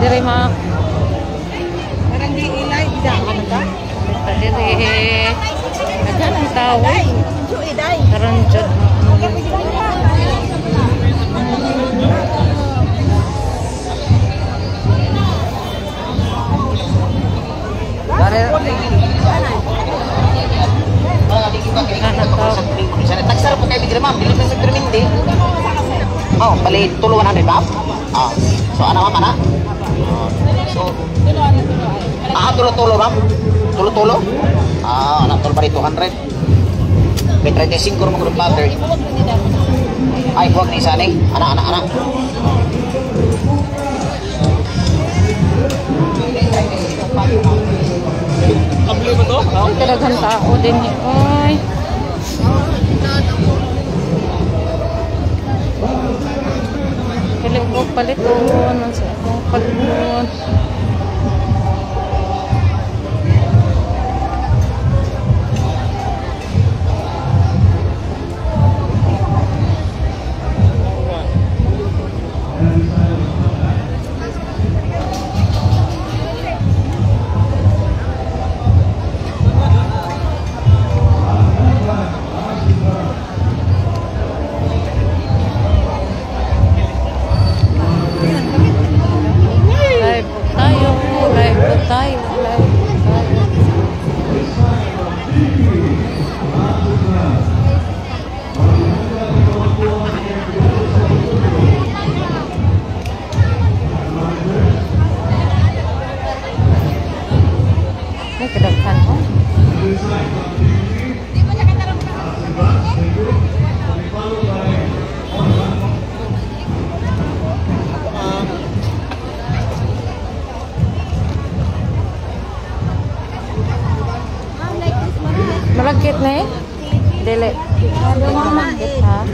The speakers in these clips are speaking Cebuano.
Diri ma. Parang di ilay, di ano ka? Ta diri. Daghan ang tao. Karon jud. Tagsar po kayo bigla ma'am, dili pa sa permindi. Oh, bali tulo 100 ma'am. Ah, so ana ma'am ana. So tulo-tulo ma'am. Tulo-tulo. Ah, ana tulo bali 200. May 35 ro mga platter. Ay, huwag ni isa ni. Ana ana ana. Ay, daghan tao din eh. Oy. Pili ko paliton, unsa akong paliton. Live po tayo, live po tayo, live po tayo. May kadaghan oh. Malagkit na eh? Dili. Malagkit ha?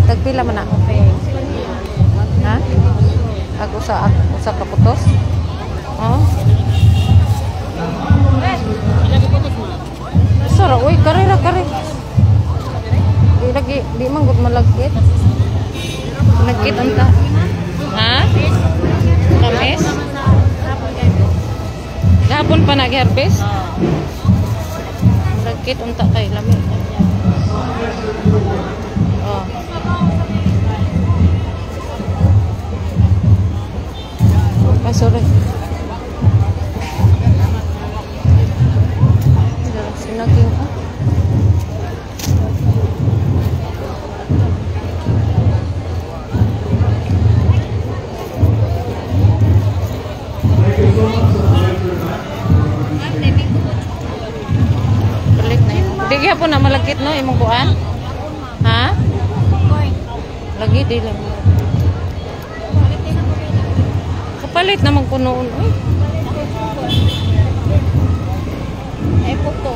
Tagpila man na? Ha? Ag usa usa ka putos? Oh. Sara, uy, kare ra kare. Di lagi, di man gud malagkit. Malagkit unta. Ha? Tamis? Gahapon pa nag-harvest? Malagkit unta kay lami. Oh. Ay, sorry. Sinaging ah. Palit na yun. Di gyapon na malagkit no imong kuan? Ha? Lagi di lang. Kapalit naman ko noon. Uy. Ay, puto.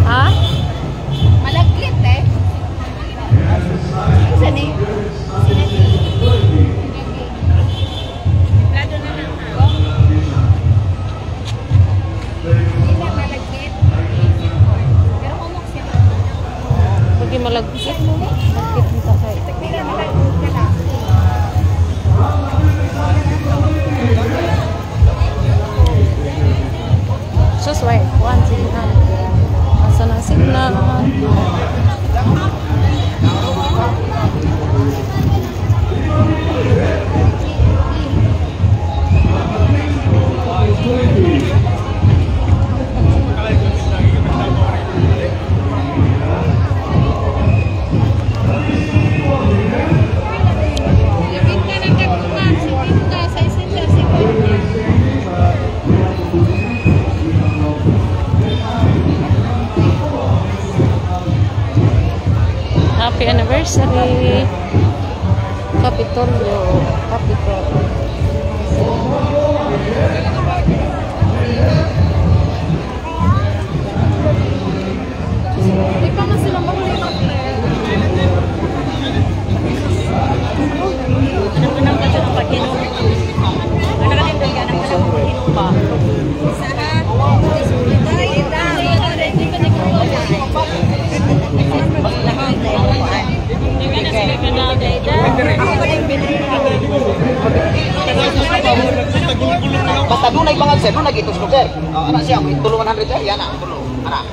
Ha? Malagkit eh. Isa ni? Plado na lang ha. Hindi na malagkit. Pero humok siya. Lagi malagkit. Malagkit nita kay. Tagpila malagkit ka lang. Sus, wait. One signal. Asa na signal? Ibinta ng kagumang. Ibinta sa essential si Happy anniversary. Kapitolyo. Kapitol. Di pa man sila mahuli mag-clear. Sir, no lagi tusok, sir. Oh, ana siya, may tulo 100, sir. Yan na, tulo. Ana.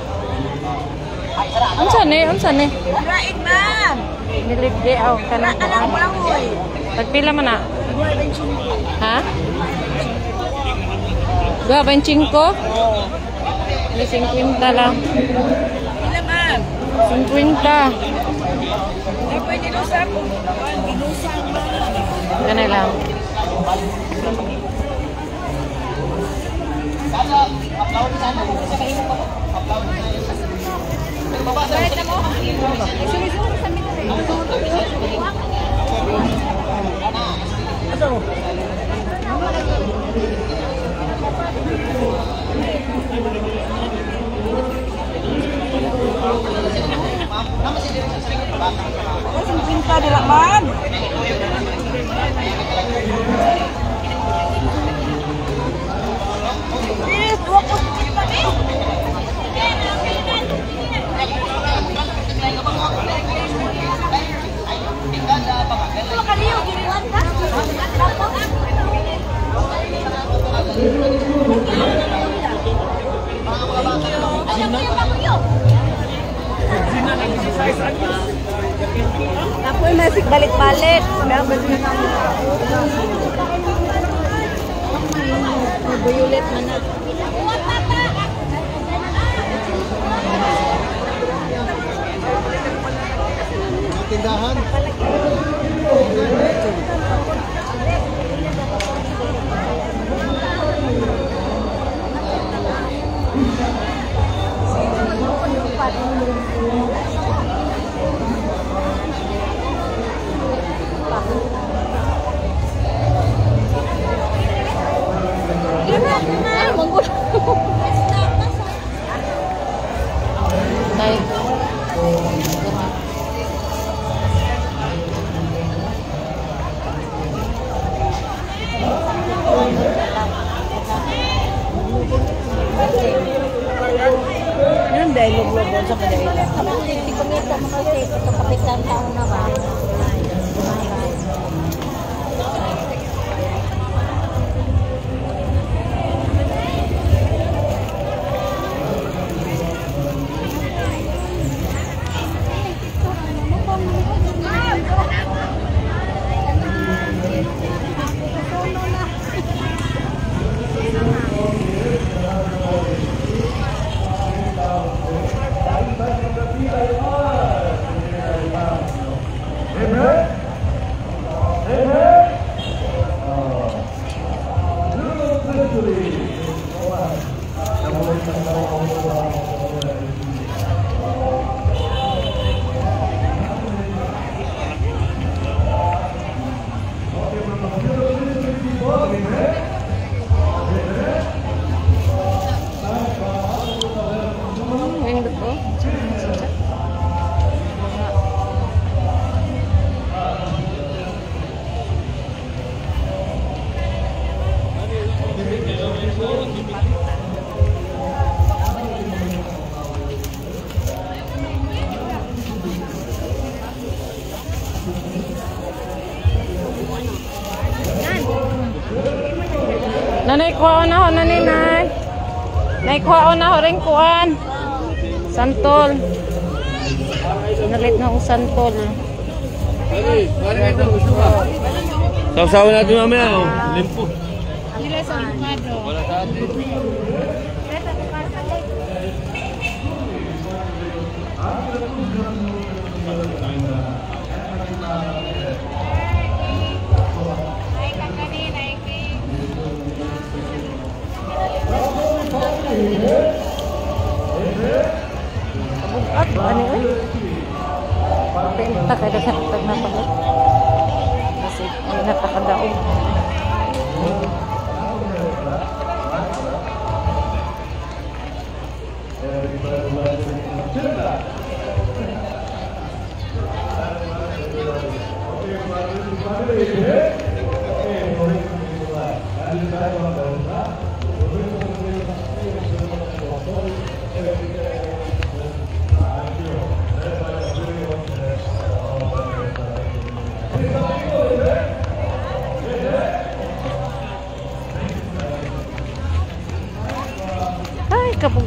Ay, sara. Unsa ni? Unsa ni? Raid, ma'am. Niligdi aw kanang Alam mo lang, hoy. Tagpila man na? Ha? 2.25? May 50 lang. Pila, ma'am? 50. Ay, pwede no sa ako. Ginusa, ma'am. Ganun lang. Ay, 50 dila, ma'am. Please, wag ko 50 eh. Apoy masik balik-balik. Buyulit man na. Tindahan. Tay. Anong dialogue logon sa kanila? Hindi kumita mo kasi ito kapitan taon na ba? Nindot ko. Nanay, kuha na ho, nanay, nay. Nay, kuha na ho rin kuan. Santol. Sinalit na akong santol. Sausawan natin mamaya, oh. Limpo. At ano yun? Benta kay daghan na pala. Kasi ay napakadaog.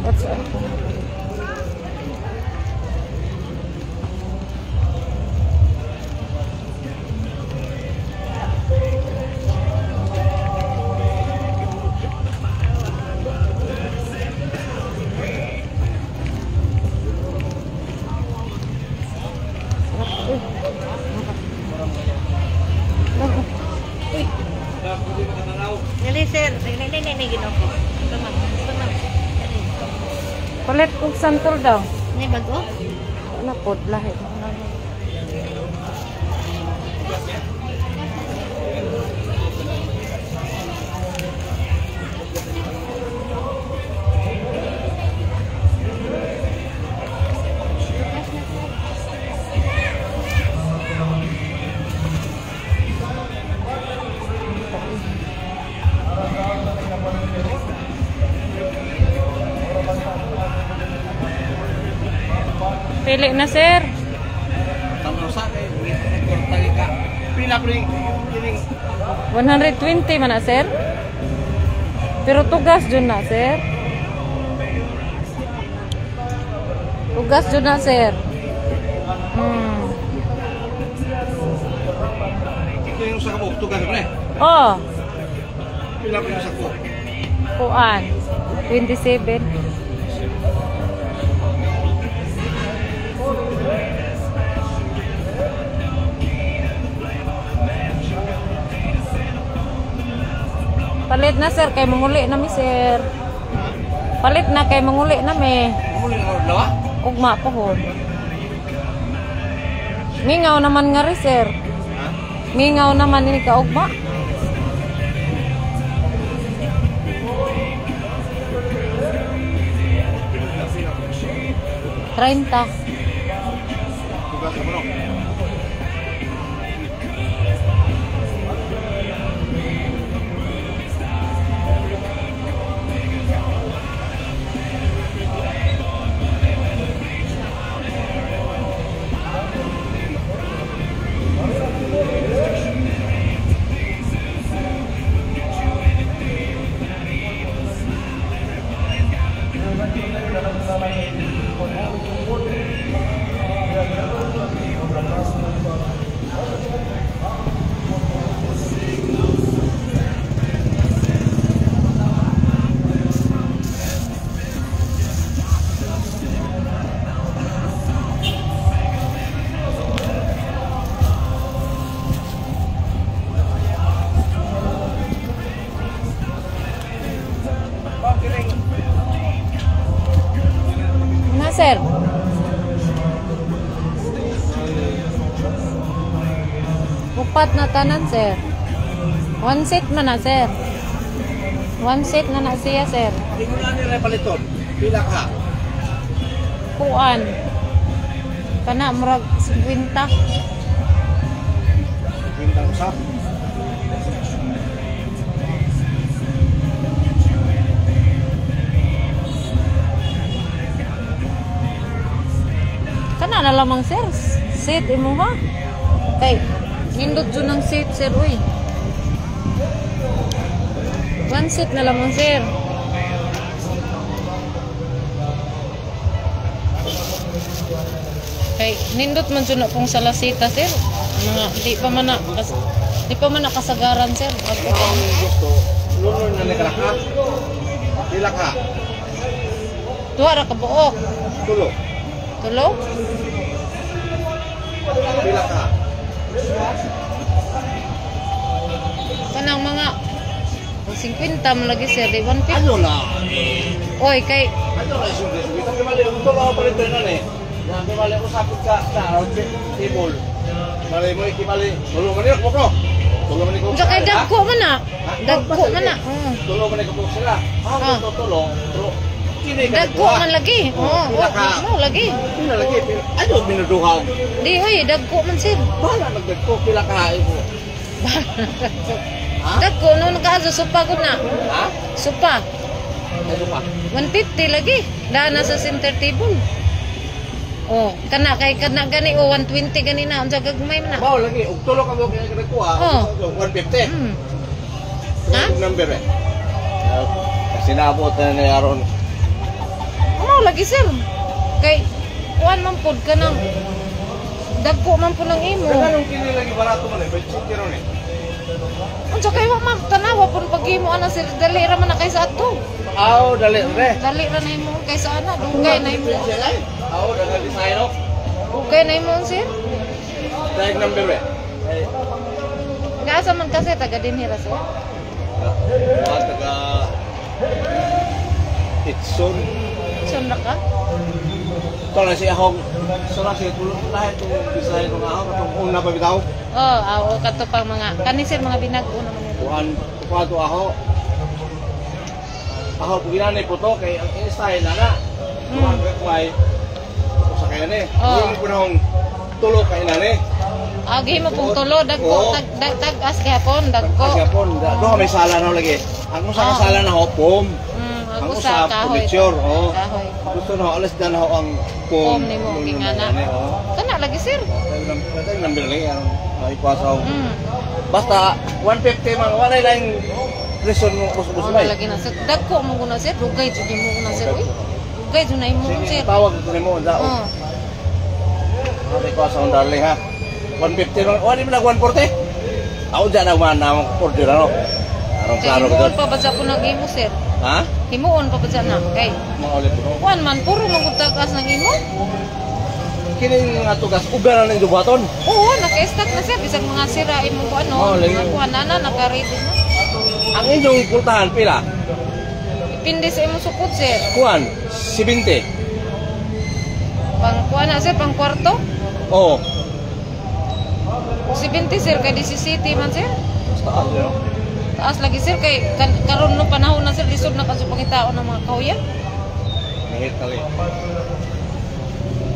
What's up? Dali sir, nini ginoo. Tama, tama. Palit kog santol daw. Ni bago? Ano pod lahi. Pili na sir. 120 man na sir. Pero tugas jud na sir. Tugas jud na sir. Ito yung sa kabuk, tugas mo na. Oh, Pila ko yung sa kabuk. kuan. 27. Palit na sir kay manguli na mi sir. Palit na kay manguli na mi. Muli na lawa? Ugma pohon. Mingaw naman nga ri sir. Mingaw naman ni ka ugma. 30. Tugas mo no. Na sir. Upat na tanan sir. One set man na sir. One set na na siya sir. Hindi mo na nila paliton. Pila ka. Kuan. Kana murag 50. Kwenta usap. Kana na lamang sir. Set imo ha. Kay nindot jud ng set sir uy. One set na lamang sir. Kay nindot man jud na kung salasita sir. Mga di pa man na di pa man nakasagaran sir. Ang gusto, luno na nila ka. Pila ka. Duha ra ka buok. Tulo. Tulo? Pila ka. Kanang mga 50 man lagi sir, di 150. Ano na? Oy, kay Ano na yung suggestion? Kita mali ang tulo ako palito na eh. Yang mali ko sakit ka sa round table. Mali mo ikimali. Tulo man niyo ko. Tulo man ko. unsa kay dagko man na? Dagko man na. Tulo man ko sila. Ah, tulo. Tulo. Kini ka. Dagko man lagi. Oo, mo lagi. Pila lagi. Ano minuduhag? Di oy, dagko man sir. Bahala nagdagko pila ka mo. Ha? Dagko no nakaadto supa gud na. Ha? Supa. Ano pa? 150 lagi. Dana sa center table. Oh, kana kay kana gani o 120 gani na unsa gagmay man na. Mao lagi og tulo ka mo kay nagkuha. Oh. 150. Ha? Number eh. Kasi naabot na niya aron. lagi, sir. Kay kuan man pod ka ng dagko man po ng imo. Pero anong kini lagi barato man eh, 25 ron eh. Unsa kay wa ma'am tanawa pud paghimo ana, sir, dali ra man na kay sa ato. Aw, dali re. Dali ra na imo kay sa ana, dugay na imo. Aw, dali design oh. Dugay na imo, sir. Dahil number eh. Ay, Gaasa man kasi taga dinhi ra, sir. mga taga Itson. Sun ra ka? Ito na si Ahong. So na siya tulong lahat itong design ng ahong itong una pa bitaw. Oh, aw kato pang mga kani, sir, mga binag-o naman nila. Kuhan kuhan to aho. Aho puginanay po to kay ang style na na. Kuhan ka kuhay. Sa kaya ni. Oh. Yung kunahong tulo kay nani. Agi mo pong tulo dagko Oo. tag tag tag-as gihapon dagko. Kasi hapon, do may sala na lagi. Ang usa ka Oh. sala na ho, pom. Ang Ang usa usa, kahoy. furniture, oh. Kahoy. Gusto na ho, alas na na ho ang pom. Pom nimo gingana. Oh. Kana lagi, sir. Dahil number lagi ang ikuha sa Mm. Basta 150 man wala lang reason mo gusto Ano bay. lagi na, sir. Dagko mo guna, sir, dugay jud mo guna, sir. Uy. Dugay jud na imo, Sige, sir. tawag ko nimo da. Oh. Ate ko sa darling ha. 150 man, wala man nag 140. Ako dyan ang man na order ano. Arong Kay klaro ko himuon doon. pa ba sa kunang imo, sir? Ha? Himuon pa ba sa na? Kay Mga ulit ko. kuan man puro man gud tagas ng imo. Kining nga tugas uga na ning dubaton. Oo, naka-stock na, sir, bisag mga sira imo ko ano, Oo, lagi. mga kuan na na naka-ready na. Ang inyong pultahan pila? Depende sa imong sukod, sir. Kuan 70. Pang kuan na, sir, pang kwarto. Oo. 70, sir, kay DCCT man, sir. Basta ah, no? Taas lagi, sir, kay kan, karon no panahon na, sir, lisod na kasi pangitaon ng mga kahuyan. Nangit na lang.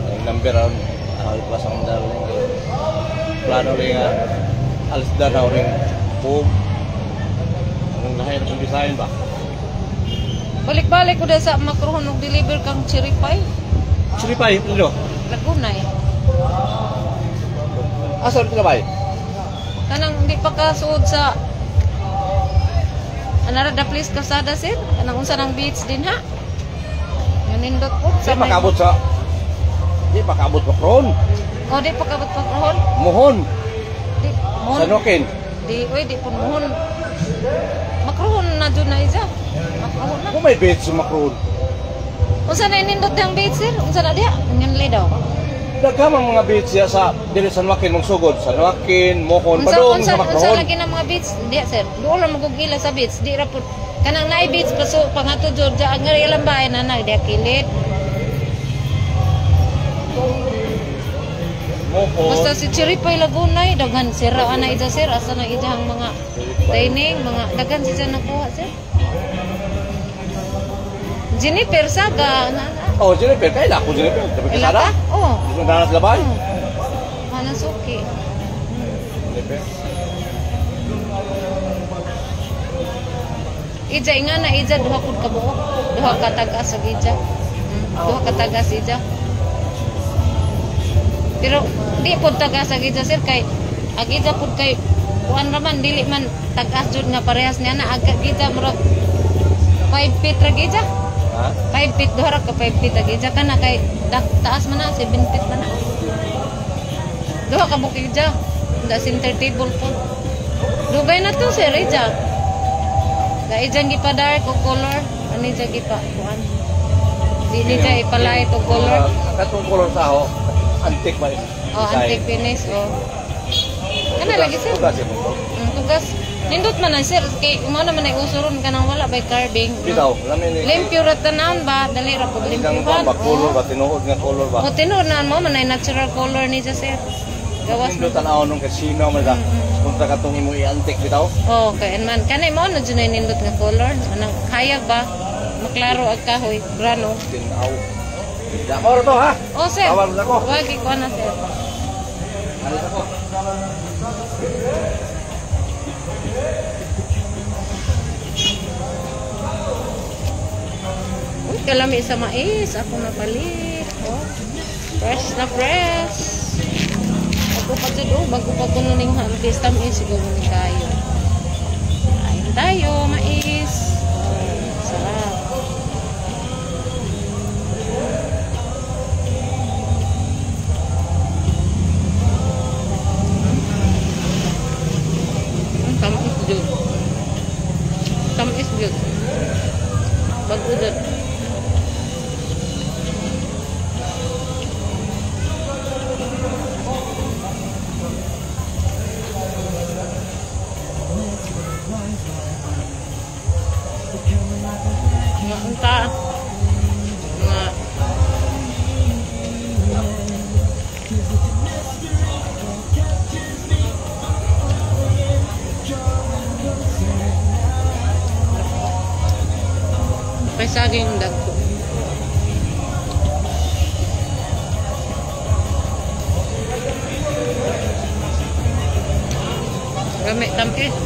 Ang number aron ahal pa sa akong darling. Plano rin nga alas na raw rin pum. Anong lahi na kong design ba? Balik-balik ko dahil sa makruhon og deliver kang cherry pie. Chili pie, ilo. Laguna eh. Asa rin bay? Kanang hindi pa kasuod sa Anara da place kasada, sir. Kanang unsa ng beach din ha. Nindot po. Di pakabot sa Di pakabot pa kron. O di pa kabot pa krohon. Mohon. Di mohon. Sa Nokin. Di oy di pun mohon. Makruhon na jud na isa. Makruhon na. Kung may beach sa Makron. Unsa na nindot diyang beach, sir? Unsa na diha? Nganli daw. Daghan ang mga beach siya sa dili San Joaquin magsugod. San Joaquin, Mohon, Unsa padung unsa sa unsa Makron. lagi ng mga beach diha, sir? Doon lang magugila sa beach. Di ra pud kanang naay beach paso pangato Georgia ang ngari ilang bahay na na diha kilid. Mohon. Basta si Cherry Pie Laguna eh, daghan sira ana ija, sir, asa na ija ang mga dining, mga daghan siya nakuha, sir. Jennifer Saga na na. Oh, Jennifer, kay ako Jennifer. Dapat Ila kasada. ka? Oh. Gusto na sa labay. Manasuki. Jennifer. Ija nga na ija duha pud ka buok. Duha ka tag-as og ija. Duha ka tag-as ija. Pero di pud tag-as ag ija, sir, kay ag ija pud kay kuan ra man, dili man tag-as jud nga parehas niya na ag ija murag 5 feet ra ija. Ha? 5 feet, duha ra ka 5 feet ag ija kana kay taas man na 7 feet man na. Duha ka buok ija. Da center table po. Dugay na to, sir, ija. Da ijang gipa dark o color, ano ija gipa kuan. Di ni ija ipalait og color. Katong color sa ho, antique ba? Oh, antique finish oh. Kana lagi, sir. Tugas mo to. Tugas. Nindot man na, sir, kay mo naman ay uso ron kanang wala by carving. Bitaw, lamin ni. Limpyo ra tanan ba, dali ra pud Kang limpyuhan. ba color ba tinuod nga color ba? O tinuod na mo man ay natural color ni siya, sir. Gawas Nindot mo. tan-aw nung casino man da. Punta ka tong imo i-antique bitaw. Oh, kay man kanay mo na jud ay nindot nga color. Anang hayag ba? Maklaro ag kahoy, grano. Tinaw. Da mo to ha. Oh, sir. Tawag na ko. Wag ko na, sir. Alis ako. Uy, kalami sa mais. Ako napalit. Oh. Fresh na fresh. Bago pa dyan, oh. Bago pa kuno ning harvest. Tamis, siguro ni kayo. Kain tayo, mais. Oh, sarap. Saging dagko. Gamit tampis.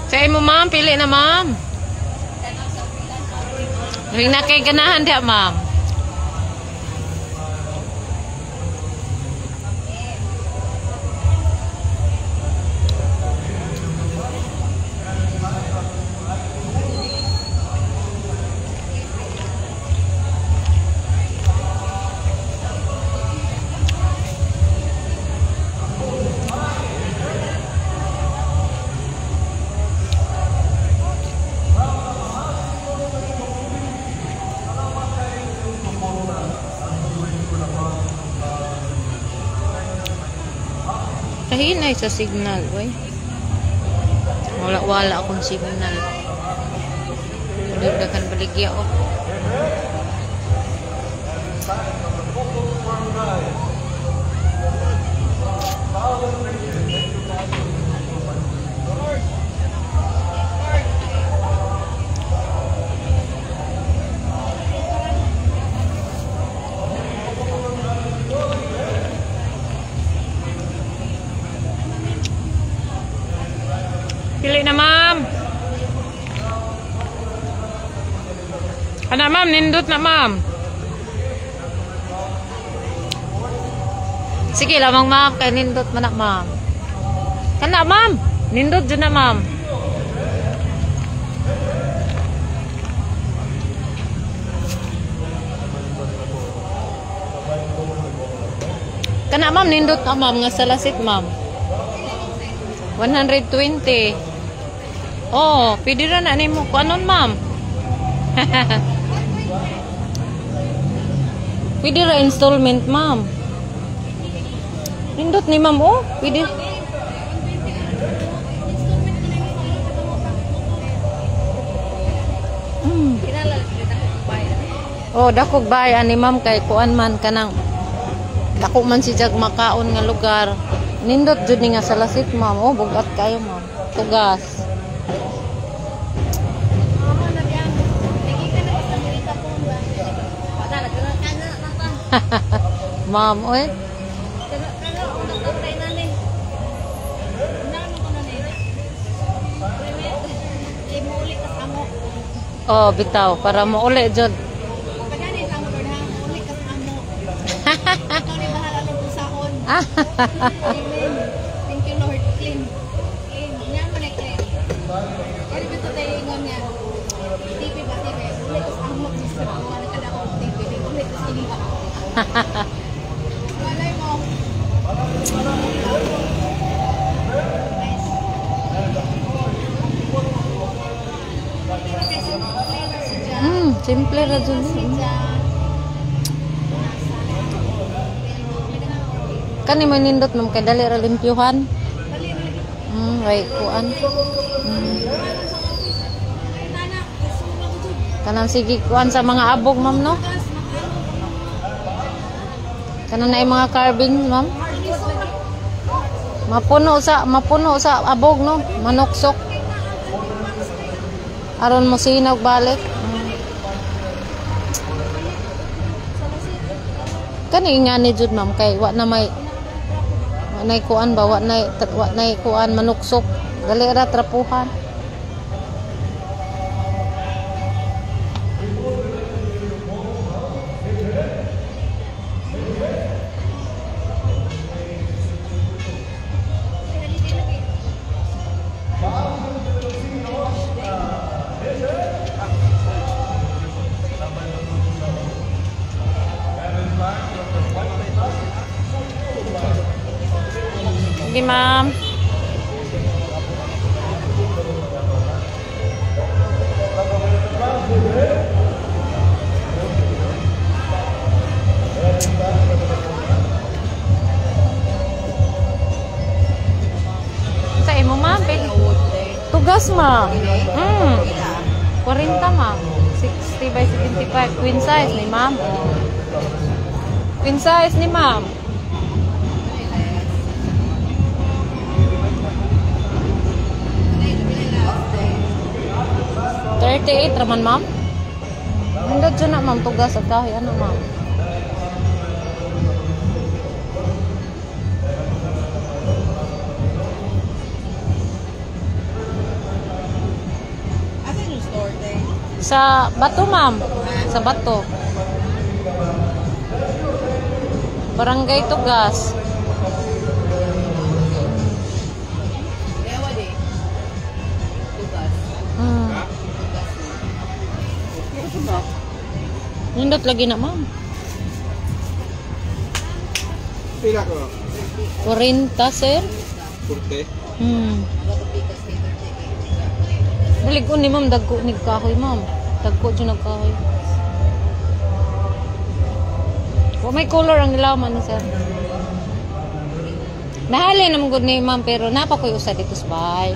Sa imo ma'am, pili na ma'am. Ring na kay ganahan diha ma'am. Kahinay sa signal, oy. Wala akong signal. Durga kan baligya oh. Pili na ma'am. Ana ma'am, nindot na ma'am. Sige lamang ma'am, kay nindot man na ma'am. Kana ma'am, nindot jud na ma'am. Kana ma'am, nindot na ma'am nga salasit ma'am. 120. Oh, pwede ra na nimo kuanon ma'am. Pwede ra installment ma'am. Nindot ni ma'am oh, pwede. Oh, dakog bayan ni ma'am kay kuan man kanang dako man si jag makaon nga lugar. Nindot jud ni nga salasit ma'am. Oh, bugat kayo ma'am. Tugas. Ma'am, oy. Oh, bitaw para mo uli jud. Amen. Thank you, Lord. Clean. Clean. Nga mo na clean. Kaya ba ito tayo ingon niya? TV ba TV? Ulit ko sa amok sa mga nakada ko TV. Ulit ko sa iliha. Malay mo. Nice. Simple ra jud. Kani mo nindot, ma'am, kay dali ra limpyuhan. Right kuan. Kanang sige kuan sa mga abog, ma'am, no. Kanang na mga carving, ma'am. Mapuno sa abog, no. Manuksok. Aron mo sinag balik. Kani nga ni jud, ma'am, kay wa na may wa nay kuan ba, wa nay kuan manuksok. Dali ra trapuhan. Sige, ma'am. Sa imo, ma'am? Tugas, ma'am. 40, ma'am. 60 by 75. Queen size ni ma'am. Queen size ni ma'am. 38 raman, ma'am. Nindot dyan na, ma'am. Tugas at kahoy. Ano, ma'am? Asa yung store day? Sa Bato, ma'am. Sa Bato. Barangay Tugas. Dewa di. Tugas. Tugas. Nindot lagi na, ma'am. Pila ko. 40, sir. 40. Dali ko ni ma'am, dagko ni kahoy, ma'am. Dagko jud nagkahoy. Wa may color ang ilaw man ni sir. Nahali naman gud ni ma'am, pero napa ko'y usa dito sa bahay.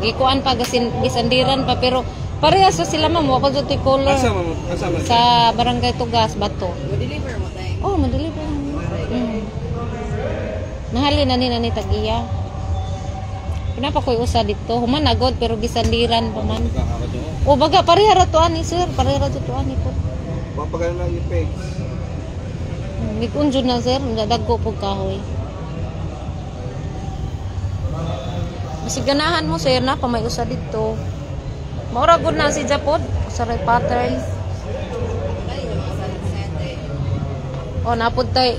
Gikuan pa gasin gisandiran pa, pero parehas ra sila, ma'am, wa ko jud color. Asa, ma'am? Asa man? Sa Barangay Tugas, Bato. Mo-deliver mo tayo. Oh, madeliver. Nahali na ni tagiya. Pinapa ko'y usa dito. Human na god pero gisandiran pa man. O baga pareha ra to ani, sir, pareha ra to ani po. Papagal na yung pegs. Mig-un jud na, sir, dagko pug kahoy. Masig ganahan mo, sir, na pa may usa dito. Maura gud na si Japod, usa ray pattern. Oh, napod tay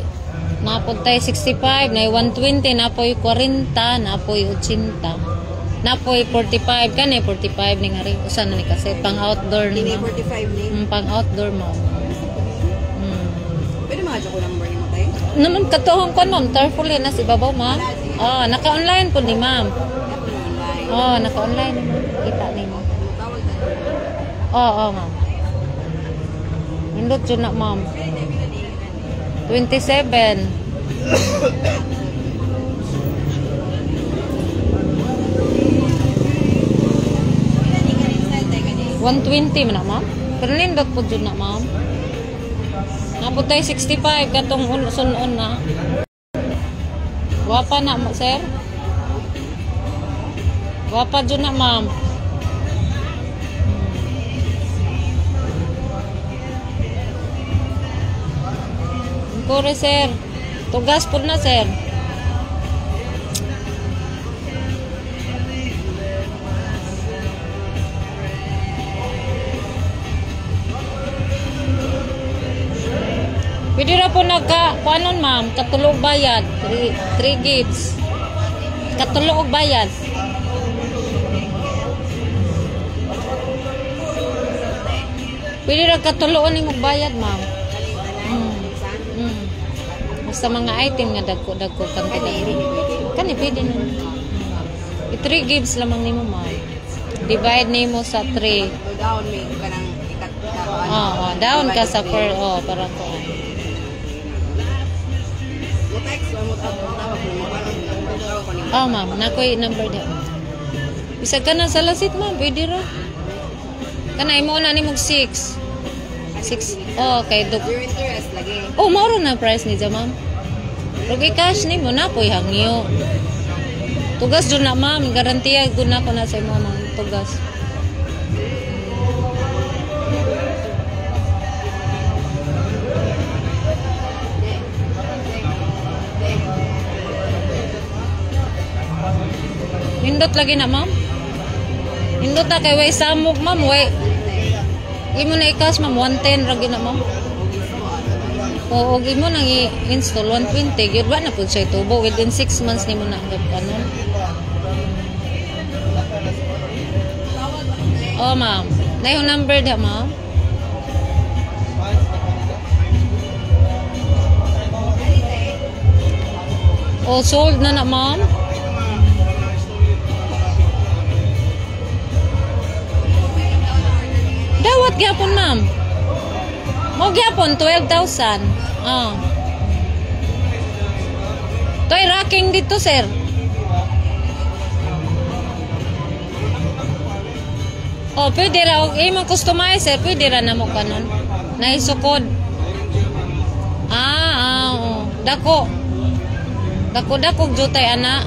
65, na 120, napoy 40, napoy 80. Napoy 45 kani 45 ni ngari. Usa na ni kasi pang outdoor ni Dini ma'am. 45 ni. Pang outdoor, ma'am. Pwede mga ko number ni mo tayo. Naman katuhong kon, ma'am, tarpaulin na si babaw, ma'am. Oh, naka-online po ni ma'am. Online. Oh, naka-online ni ma'am. Kita ni mo. Tawag na. Oo, oh, ma'am. Nindot jud na, ma'am. 27. 120 man na, ma'am. Pero nindot po jud na, ma'am. Napod tayo 65 katong sunon na. Wapa na, sir. Wapa jud na, ma'am. Kore, sir. Tugas po na, sir. Pwede ra po nagka, kuanon ma'am, katulog bayad, 3 gigs. Katulog bayad. Pwede ra katuloon nimo bayad, ma'am. Basta mga item nga dagko-dagko kantidad. Kani pwede na. 3 gigs lamang nimo, ma'am. Divide nimo sa 3. Down may kanang ikat. Oo, down ka sa per para ko. Oh, ma'am, nakoy number diha. Bisag ka na sa lasit, ma'am, pwede ra. Kana imo na nimo 6. 6. Oh, kay duk. Your interest lagi. Oh, mao na price ni ja, ma'am. Rugi cash nimo na poy hangyo. Tugas jud na, ma'am, garantiya gud na ko na sa imo, ma'am, tugas. Hindot lagi na, ma'am. Hindot na kay way samok, ma'am, way. Imo na i-cash, ma'am, 110 ra gyud na, ma'am. Oo, og imo nang i-install 120, gyud ba na pud siya tubo within 6 months nimo na hanggang kanon. Oh, ma'am. Na yung number diha, ma'am. Oh, sold na na, ma'am. Dawat gyapon, ma'am. Mo gyapon 12,000. Ah. Toy racking dito, sir. Oh, pwede ra og imong customizer, pwede ra namo kanon. Naisukod. Oh. Dako. Dako-dako jutay ana.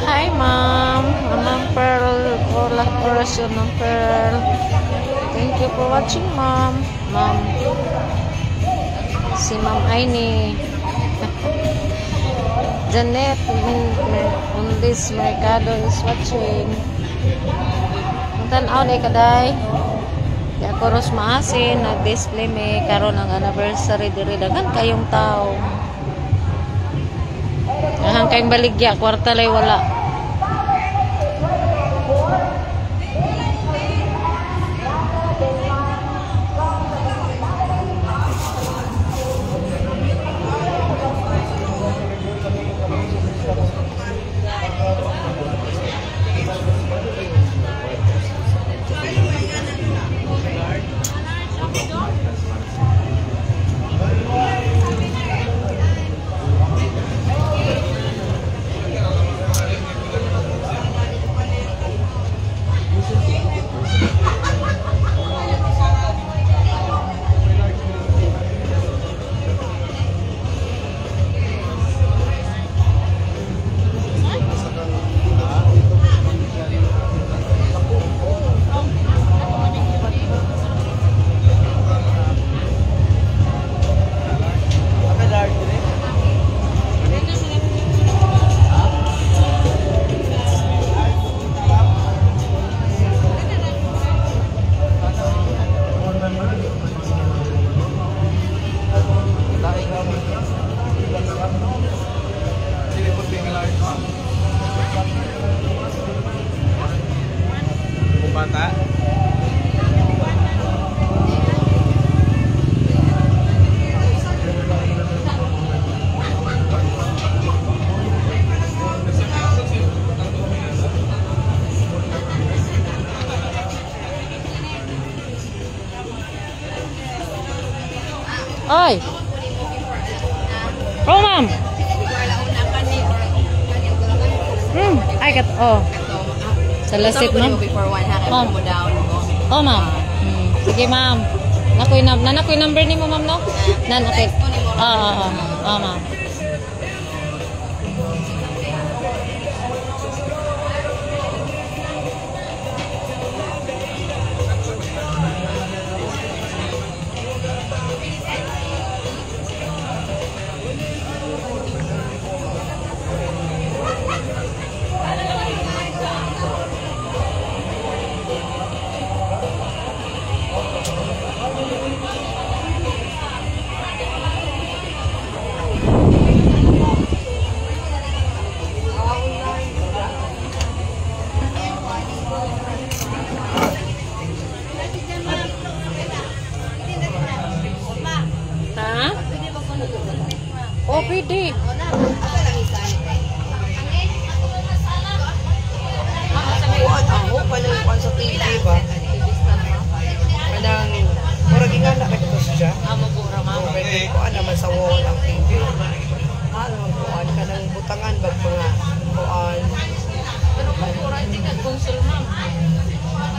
Hi, ma'am. Ma'am Pearl. Orasyon ng Pearl. Thank you for watching, ma'am. Ma'am. Si Ma'am Aini. Janet Undis Mercado is watching. Tanaw na kaday. Di ako ros maasin. Nag-display may karon ang anniversary diri. Daghan kayong tao. Ahang kayong baligya. Kwarta lay wala. Ay. Oh, ma'am. Ay, kat, oh. Sa lasit, ma'am. Before one ha, Ma'am. mo down mo. Oh, ma'am. Sige, ma'am. Nakoy na nanakoy number nimo, ma'am, no? Nan, okay. Ah, ah, ah. Ah, ma'am. Ha? Oh, pwede. Kuan ako pa nang kuan sa TV ba. Kanang murag ingana ra ko siya. Amo po ra, ma'am. Okay, kuan naman sa wall ang TV. Ano ang kuan kanang butangan bag mga kuan. Pero kung pura, hindi ka console, ma'am.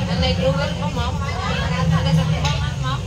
Nanay drawer pa, ma'am. Taga sa tibangan, ma'am.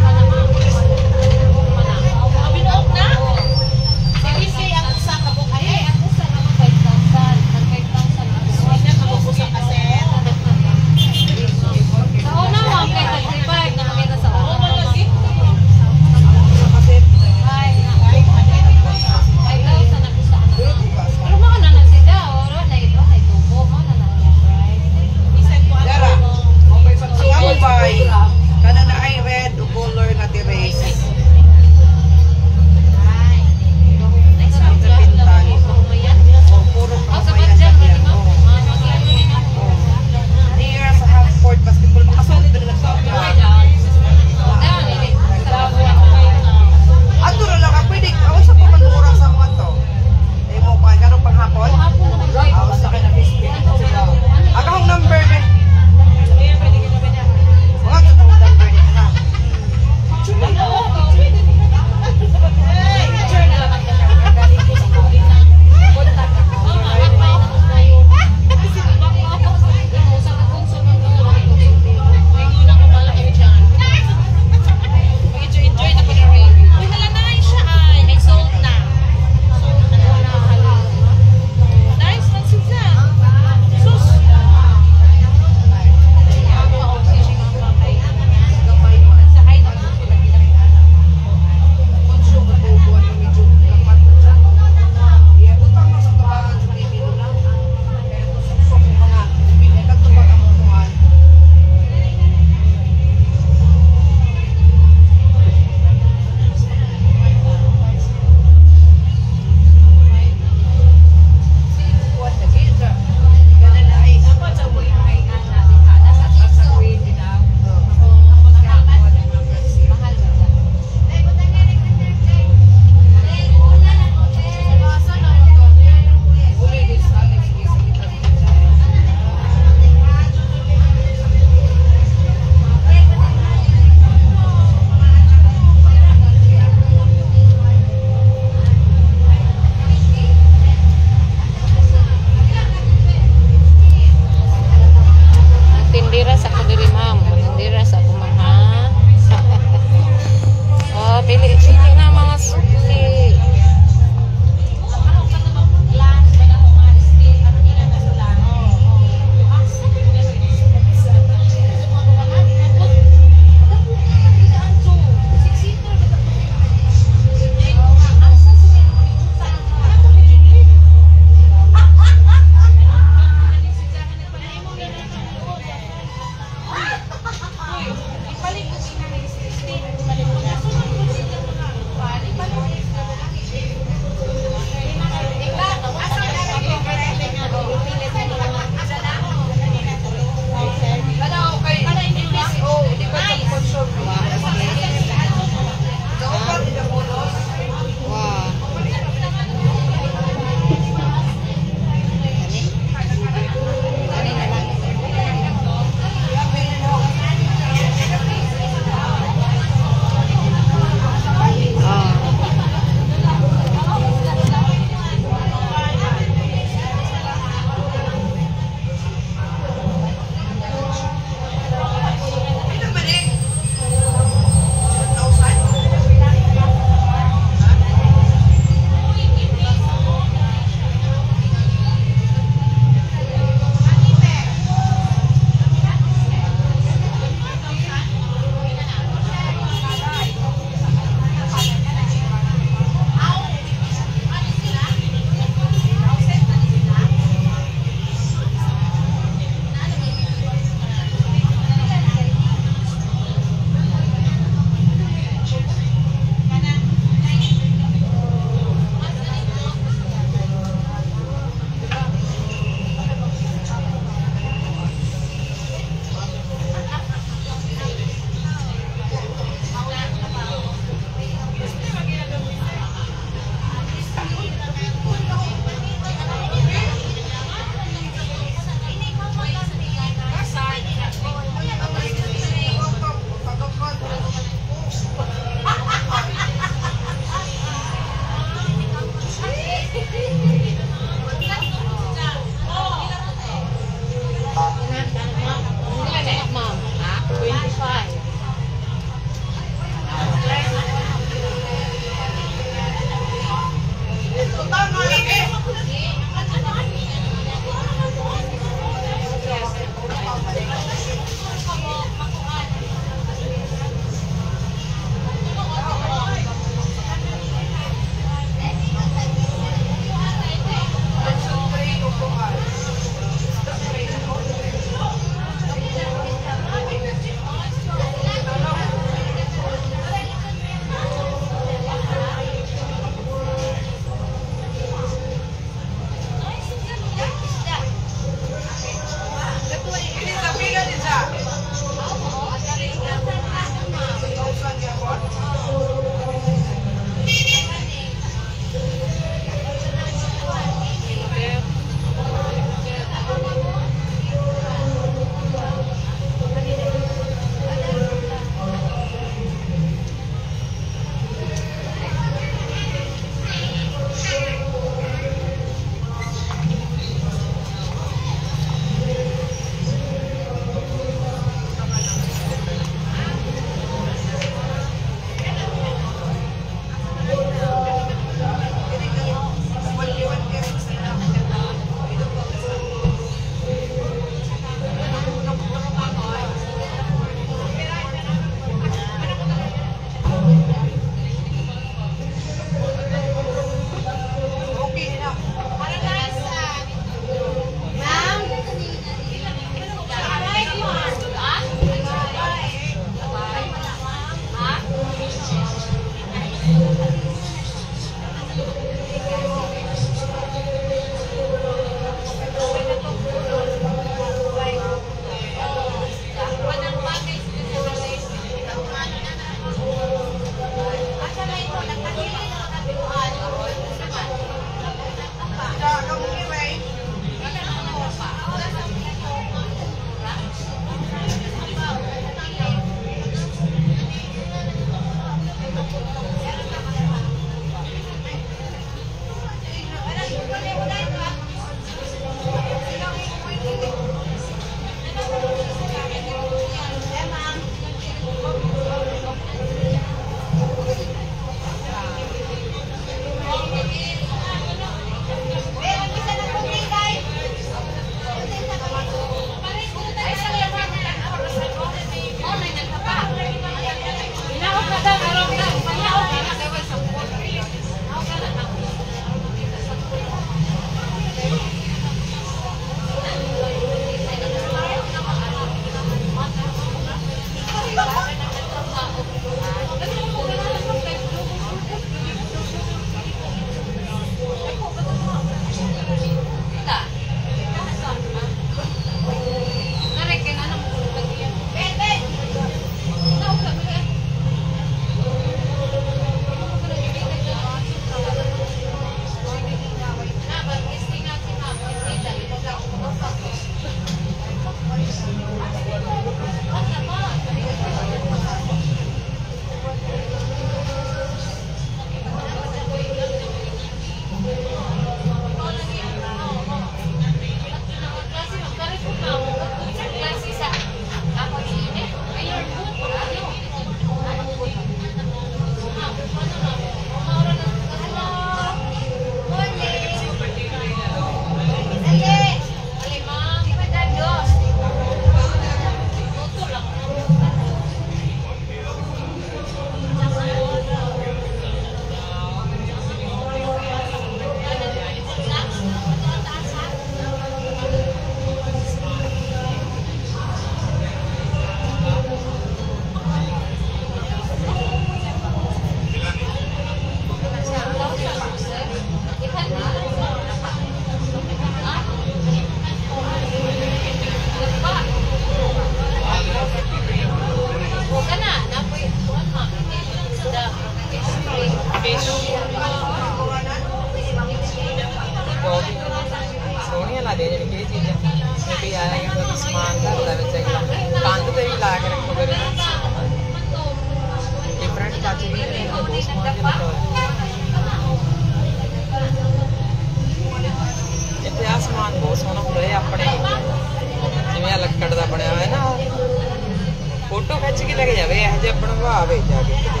ਖਿੱਚ ਕੇ ਲੈ ਕੇ ਜਾਵੇ, ਇਹੋ ਜਿਹਾ ਬਣਵਾਵੇ ਜਾ ਕੇ ਕਿਤੇ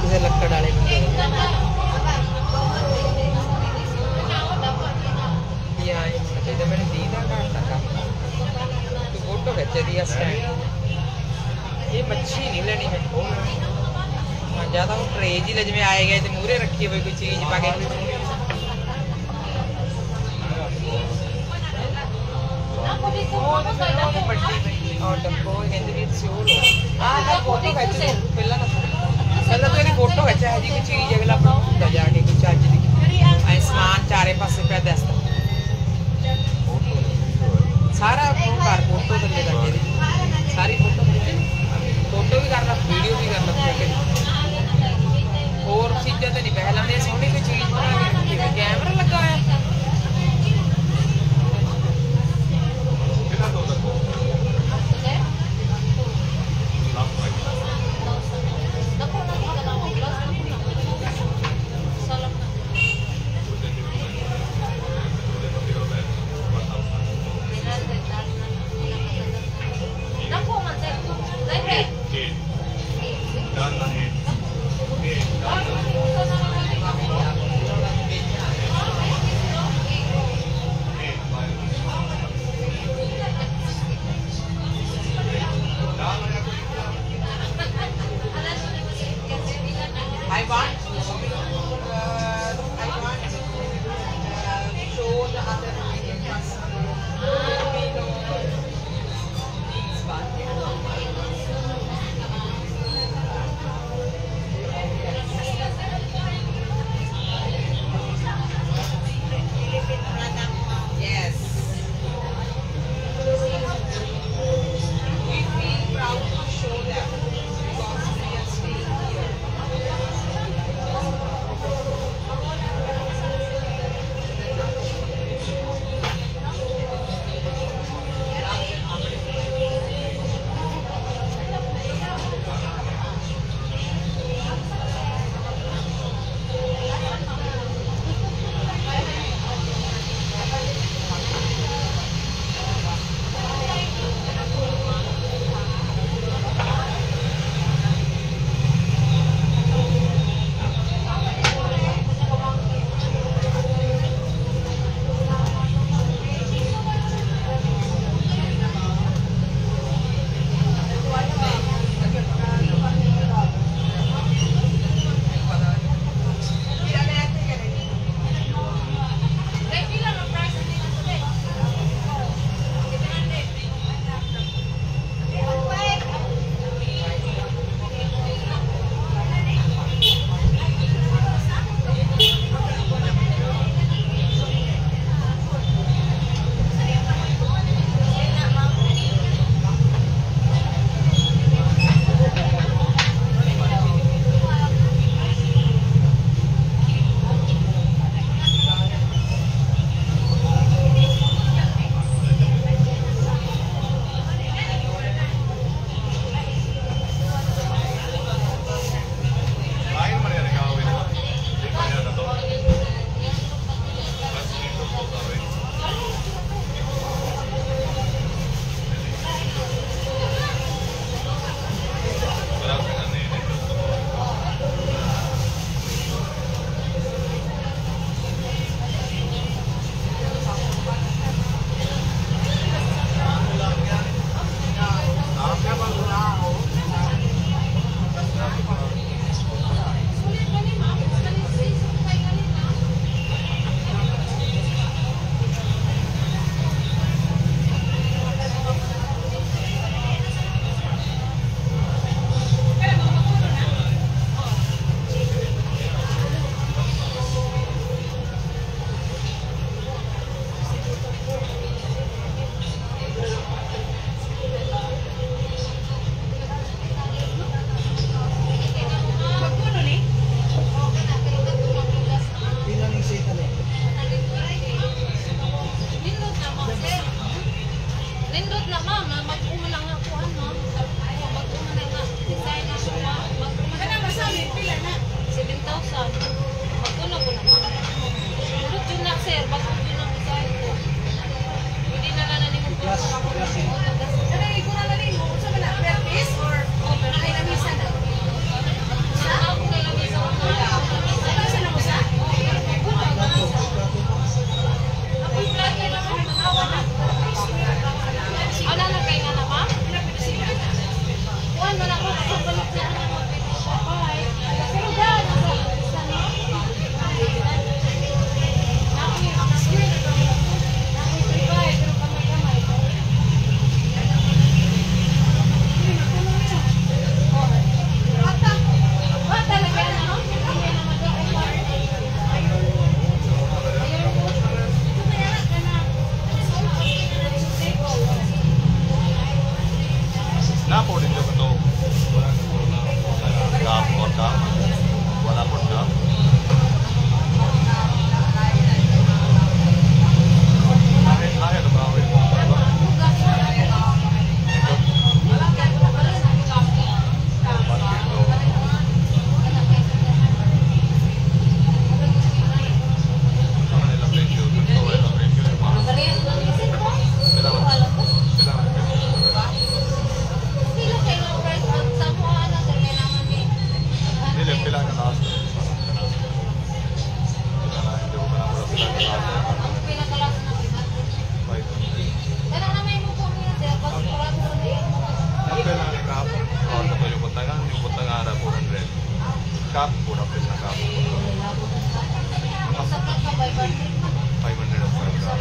ਕਿਸੇ ਲੱਕੜ ਵਾਲੇ ਨੂੰ ਦੇ ਦੇ। ਵੀ ਆਏਂ ਹੋਣਾ ਚਾਹੀਦਾ। ਮੈਨੂੰ ਦੀਦਾ ਘੱਟ ਆ ਕੰਮ। ਤੂੰ ਫੋਟੋ ਖਿੱਚ ਦੀ ਆ ਸਟੈਂਡ। ਇਹ ਮੱਛੀ ਨਹੀਂ ਲੈਣੀ ਮੈਂ। ਹਾਂ, ਜਾਂ ਤਾਂ ਉਹ ਟਰੇ ਜੀ ਲੈ, ਜਿਵੇਂ ਆਏ ਗਏ ਤੇ ਮੂਹਰੇ ਰੱਖੀ ਹੋਵੇ ਕੋਈ ਚੀਜ਼ ਪਾ ਕੇ। Ako dito, ਉਹ mo kay ਤਾਂ dako. ਵੱਡੀ ਪਈ ਔਰ ਡੱਬੋ ਕਹਿੰਦੇ ਵੀ ਤੁਸੀਂ ਉਹ ਲਓ। ਆਹ ਲੈ, ਫੋਟੋ ਖਿੱਚ ਤੂੰ ਪਹਿਲਾਂ ਤਾਂ। ਪਹਿਲਾਂ ਤੂੰ ਇਹਦੀ ਫੋਟੋ ਖਿੱਚ। ਇਹੋ ਜਿਹੀ ਕੋਈ ਚੀਜ਼ ਅਗਲਾ ਬਣਾਉਂਦਾ ਜਾ ਕੇ, ਕੋਈ ਚੱਜ ਦੀ। ਐ ਸਮਾਨ ਚਾਰੇ ਪਾਸੇ ਪਿਆ ਦੱਸਦਾ ਸਾਰਾ। ਉਹ ਕਰ ਫੋਟੋ ਥੱਲੇ ਕਰਕੇ ਇਹਦੀ ਸਾਰੀ ਫੋਟੋ ਖਿੱਚ। ਫੋਟੋ ਵੀ ਕਰ ਲੈ, ਵੀਡੀਓ ਵੀ ਕਰ ਲੈ ਤੂੰ ਇਹਦੀ। ਹੋਰ ਚੀਜ਼ਾਂ ਤੇ ਨਹੀਂ ਪੈਸੇ ਲਾਉਂਦੇ, ਸੋਹਣੀ ਕੋਈ ਚੀਜ਼ ਬਣਾ ਕੇ ਰੱਖੀ ਹੋਵੇ। ਕੈਮਰਾ ਲੱਗਾ ਹੋਇਆ। Dako na kita na akong glass. Dako na. Salam na. Dako man sir. Cup पूरा पैसा का Sa ka 500. 500 का।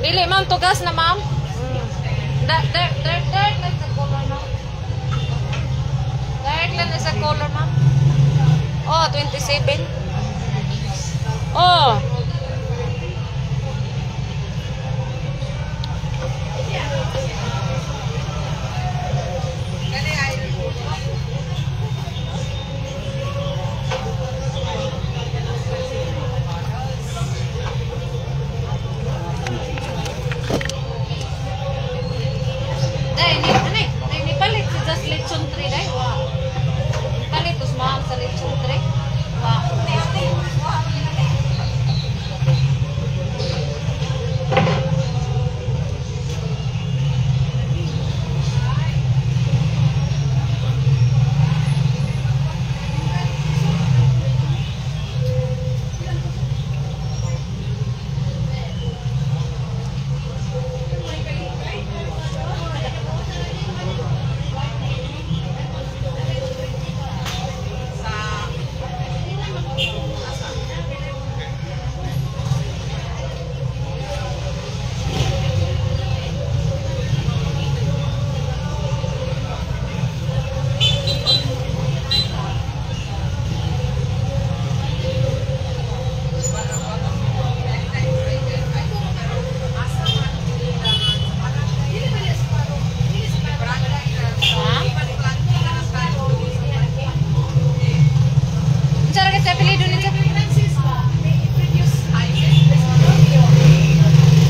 Dili ma'am, tugas na ma'am. Dark, dark, dark, dark lang sa color ma'am. Dark lang na sa color ma'am. Oh, 27. Oh. Dai, ni, ano eh, ay, ni palit si just lechon 3 dai. Wa. Palit us ma'am sa lechon 3. Wa. Ha? Unsa ra sa apelyido ninyo?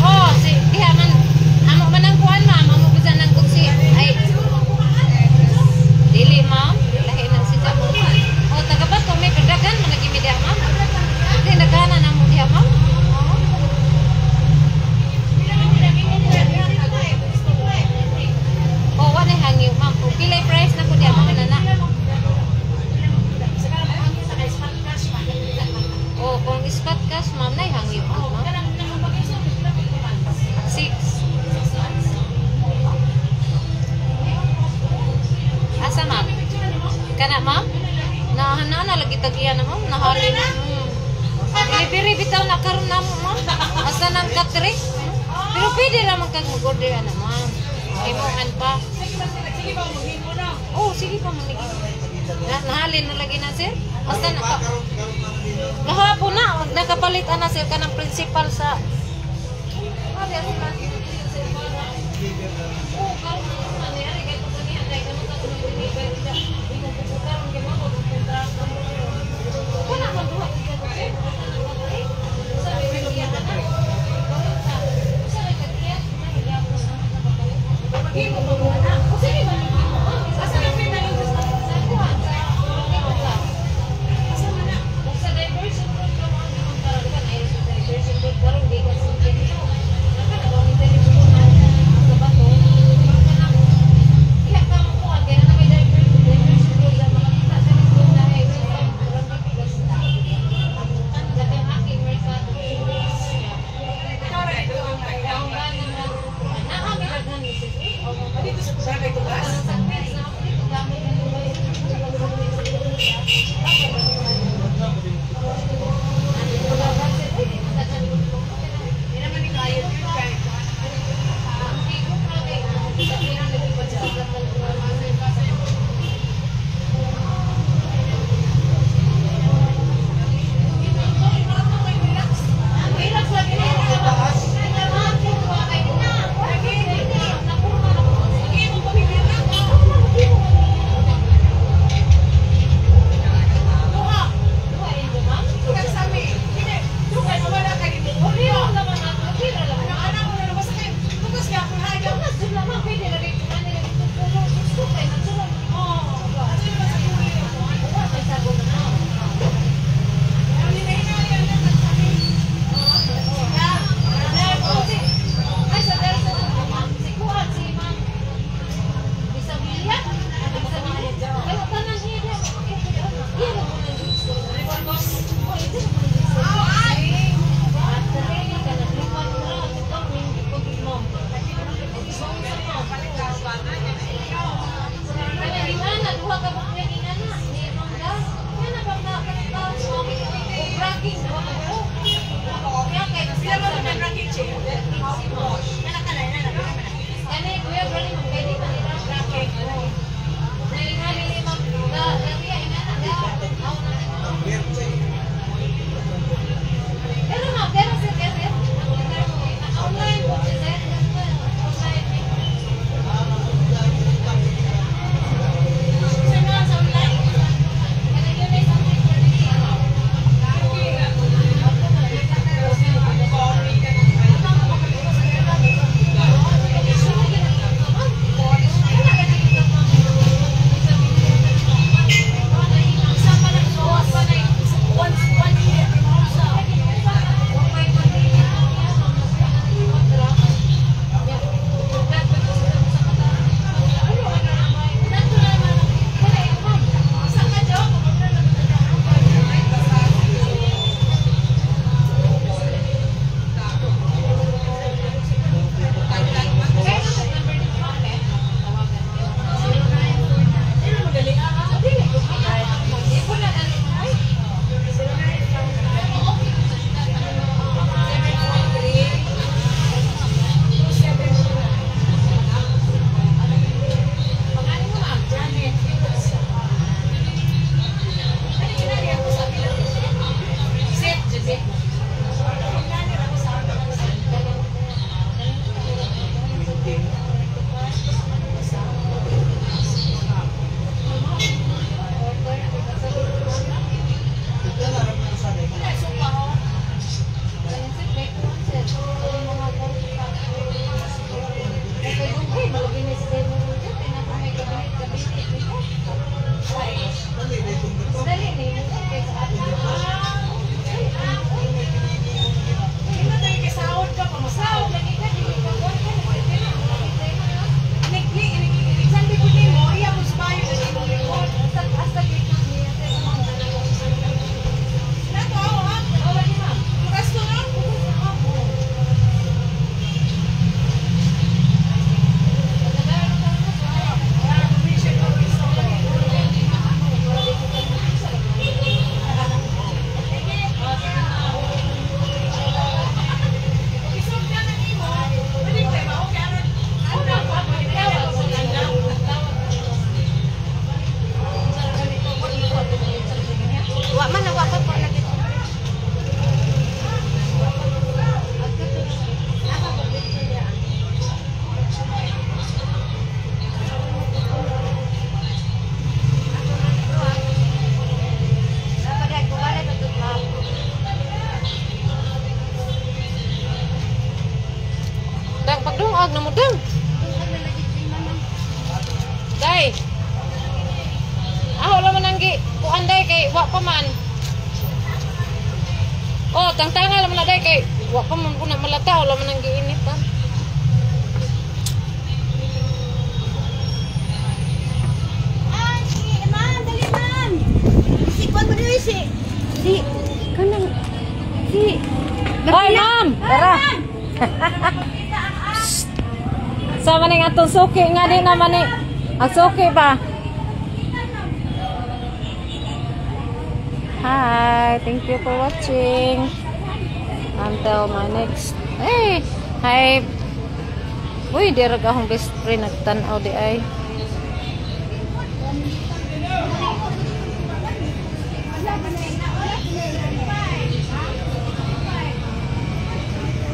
Oh, si diha man amo man ang kuan ma'am, amo bisan ang kutsi. Ay. Dili ma'am, lahi na si Jamo. Oh, taga bato may pagdagan man nagimi diha ma'am. Di nagana na mo diha ma'am. Oo. Oh, wala hangyo ma'am. Kung pilay price na ko diha ma'am na na. Oh, kung spot cash ma'am nay hangyo po ma'am. 6. Asa ma'am? Kana ma'am? Na na na lagi tagiya na ma'am, nahali na. Delivery bitaw na karon na mo ma'am. Asa nang katre? Pero pwede ra man kag mag-order ana ma'am. Himuan pa. Oh, sige pa man. Na, nahalin na lagi na sir. Asa na ka? Gahapon na nakapalit ana sir kanang principal sa. Butang. Day. Ah, wala man ang gi kuan day kay wa pa man. Oh, tangtanga lang man na day kay wa pa man kuna malata, wala man ang giinit ha. Ah, si ma'am, dali ma'am. Si kwan mo dili si si kanang si Hoy, ma'am! Tara. Sama ning atong suki nga di naman ni. Ang suki ba? Hi, thank you for watching. Until my next. Hey, hi. Uy, di ra akong best friend nagtan-aw di ay.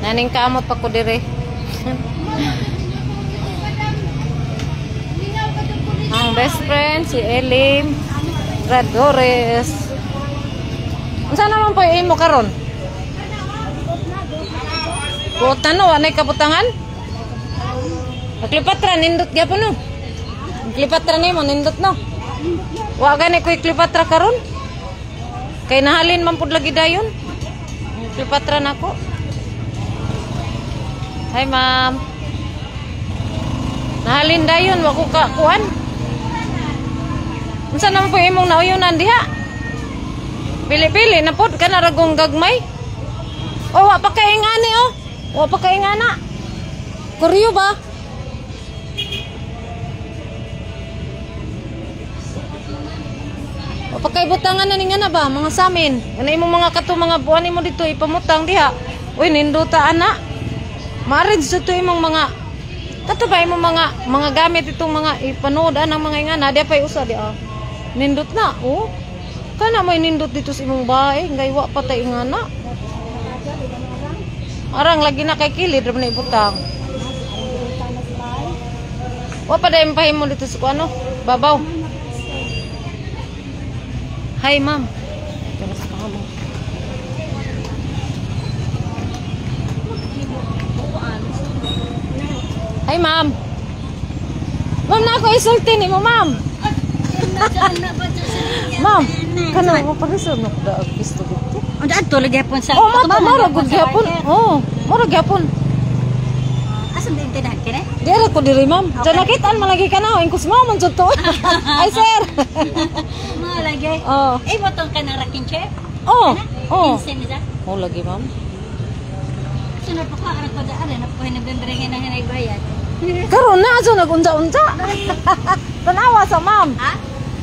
Naning kamot pa ko dire. Ang best friend si Elim Radores. Unsa naman po imo karon? Buotan no, anay kabutangan? Cleopatra nindot gyapon no. Cleopatra nimo nindot no. Wa gani koy Cleopatra karon. Kay nahalin man pud lagi dayon. Cleopatra nako. Hi ma'am. Nahalin dayon wa ko ka kuan. Unsa naman po imong nauyunan diha? Pili-pili na pod kana ragong gagmay. Oh, wa pa kay ngani oh. Wa pa kay ngana. Kuryo ba? Wa pa kay butangan na ni ngana ba mga samin. Kana imong mga kato mga buwan nimo dito ipamutang diha. Uy nindota ana. Marriage sa to imong mga kato ba imong mga gamit itong mga ipanood anang mga ingana di pa usa di ah. Nindot na oh. Kana may nindot dito sa imong bahay ngay wa pa tay ingana. Arang lagi na kay kilid ra man ibutang. Wa pa dayon pahimo dito sa kuano babaw. Hi ma'am. Hi ma'am. Ma'am na ako isulti ni mo ma'am. Ma'am, kana mo parisod na da pisto dito. Unda adto lagi hapon sa. Oh, ma mara gud gyapon. Oh, mara gyapon. Asa din tindahan kini? Dira ko diri ma'am. Okay. Nakitaan man lagi ka na, ingkos mo man jud to. Ay sir. Mo lagi. Oh. Eh motong ka ng rocking chair? Oh. Oh. Oh lagi ma'am. Sunod pa ko aron ko daan na po hinabembrengin ang hinaybayan. Karon na ato nagunja-unja. Tanawa sa ma'am. Ha?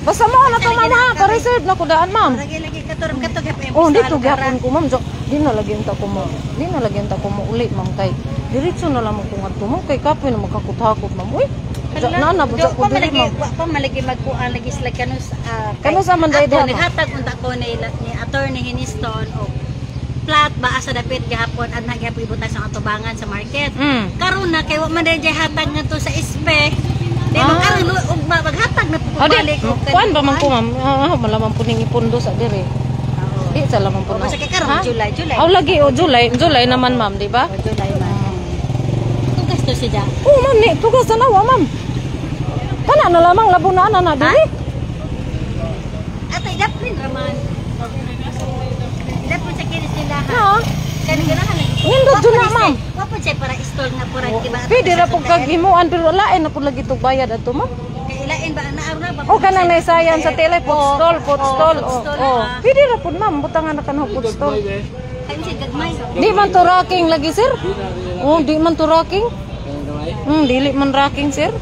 Basta mo na to ma'am ha, pa-reserve na ko daan ma'am. Lagi lagi katurom kato gyapon. Oh, dito gyapon ko ma'am. Di na lagi unta ko mo. Di na lagi unta ko mo uli ma'am kay diretso na lamang ko ngadto ma'am kay kapoy na magkakot-hakot ma'am. Uy. Na na busa ko diri ma'am. Wa pa malagi magkuan lagi sila kanus kanus man dai diha. Naghatag unta ko ni attorney Hiniston og plat ba asa dapit gihapon at nagyapon ibutang sa atubangan sa market. Karon na kay wa man dai hatag ngadto sa SP. Di ba karon ug maghatag na po balik og kuan ba man ko ma'am? Malamang po ning ipondo sa dire. Di sa lamang po. Basta kay karon July, July. Aw lagi o July, July naman ma'am, di ba? July man. Tugas to siya. Oh ma'am ni tugas na wa ma'am. Kana na lamang labunaan na diri. Atay dapin raman. Dapin sa kini sila ha. Ha? Kani ganahan lagi. Nindot jud na ma'am. Wa po siya para stall nga pura di ba? Pwede ra pud kag himuan pero lain na pud lagi tug bayad adto ma'am. Kay ilain ba na ara ba? O kanang naisayan sa tele food stall, food stall. Oh, pwede ra pud ma'am, butangan na kanang food stall. Kay siya gagmay. Di man to rocking lagi sir. Oh, di man to rocking. Dili man rocking sir.